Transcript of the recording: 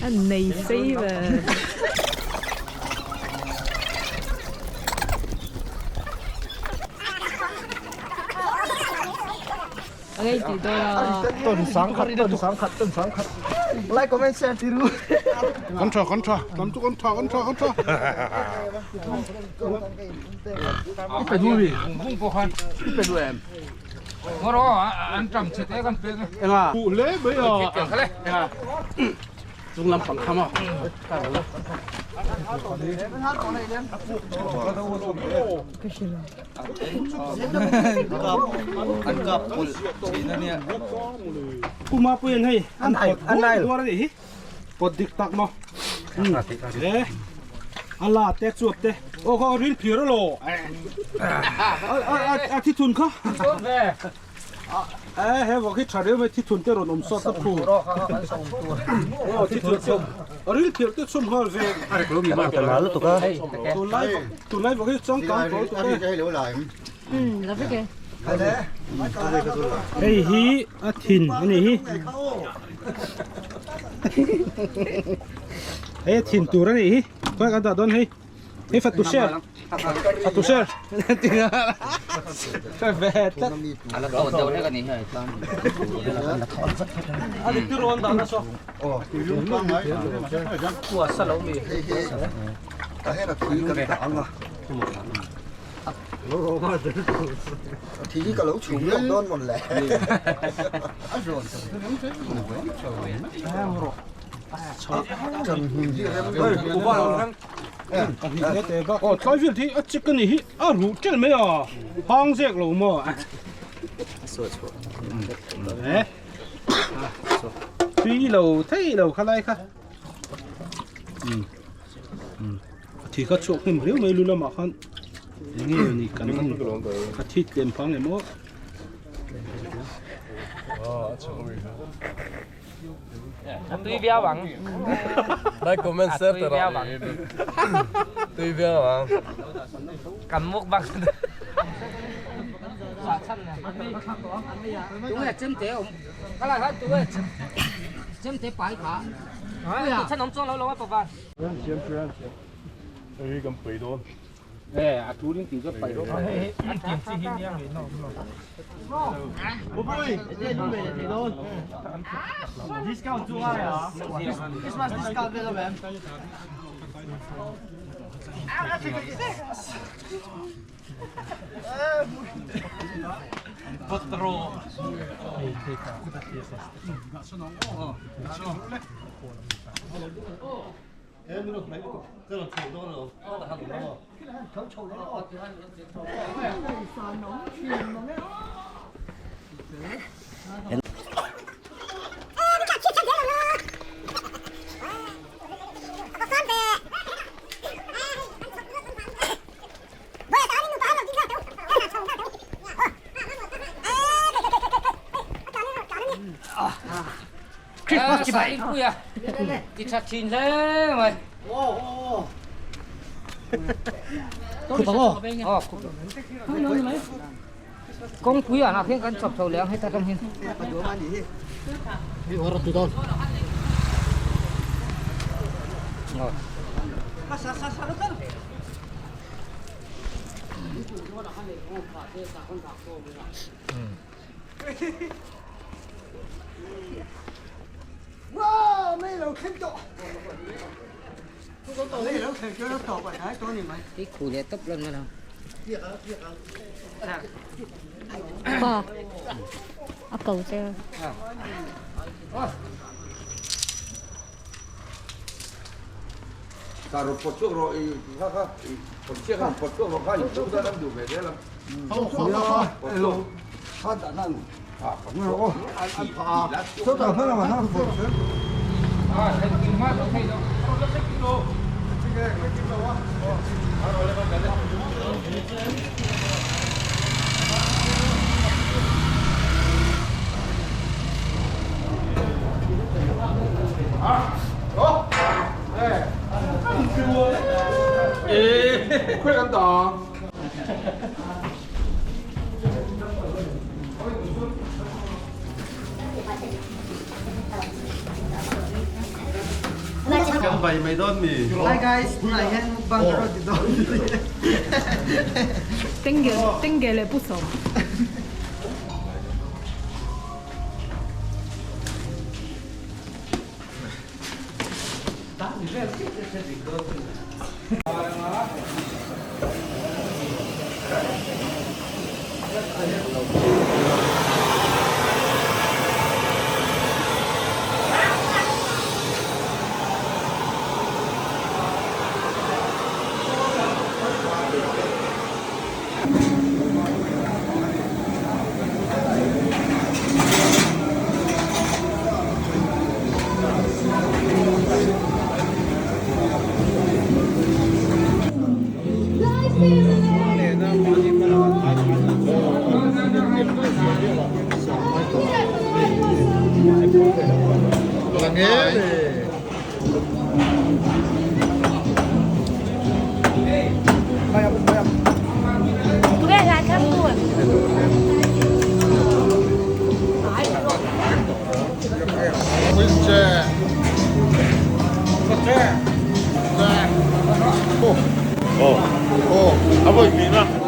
An nei sei ve. A ngei tih dawn a. Ton sang khat, ton sang khat, ton sang khat. Like, comment, share ti ru. Kan tha, kan tha, tam chu kan tha, kan tha, kan tha. I pe du mi. Bung pawh khan i pe du em? Ngawr aw, an tam chhe te kan pek. Enga? Huh hle mai a. Enga? Chung lam pang kham a. An kap pulh thin a nia. Pu Mapuian hei an pawt buai duar a nih hi. Pawt dik tak maw. E a la te chuap te. Aw khaw ril phir a law. A thi thun kha. E he vawk hi tha reu mai thi thun te rawn awm sawt a phu. Aw thi thun chhum. A ril phir te chhum nghal ve. Tunlai tunlai vawk hi changkang tawh lutuk e. Hei hi a thin a nih hi. Hei a thin tur a nih hi. Khawi kan dah dawn hei. Hei fatu share. Fatu share. Hre ve tlat. A la tawt deuh hlek a nih hi. A dik ti rawn dah na saw. Thi ka lo chhum lawk dawn mawn le. Aw tlai vel hi a chik a nih hi a ruh tel mai a hang zek lo maw tui lo thei lo kha lai kha a thi kha chhuak hnem riau mai lu lamah khan eng nge ni kan ang a thi tlem phang em aw. Tui viau ang. Like comment share Tui viau ang. Tui viau ang. Kan mukbang. Tunge chemte awm. Ka lai khan tunge chemte pai kha. Chhan awm chuang lo lo a pavan. Hei kan pai dawn. E a turin tih chu pai rawh. An tiang chi hi nia ngei nawm lo. Discount chu ngai a. Christmas discount vel awm em? Christmas chibai puia ti tha thin hle mai. Khup ang aw. Kawngpui ah hian kan chawp chho leh ang heta tang hian. Cái khu này tấp lên nữa Pa a ko che. Kan bai mai dawn mi. Hi guys, tunah hian mukbang ka rawn ti dawn. 顶个顶个嘞不爽。 Ờ. Ờ. À, vậy mi na.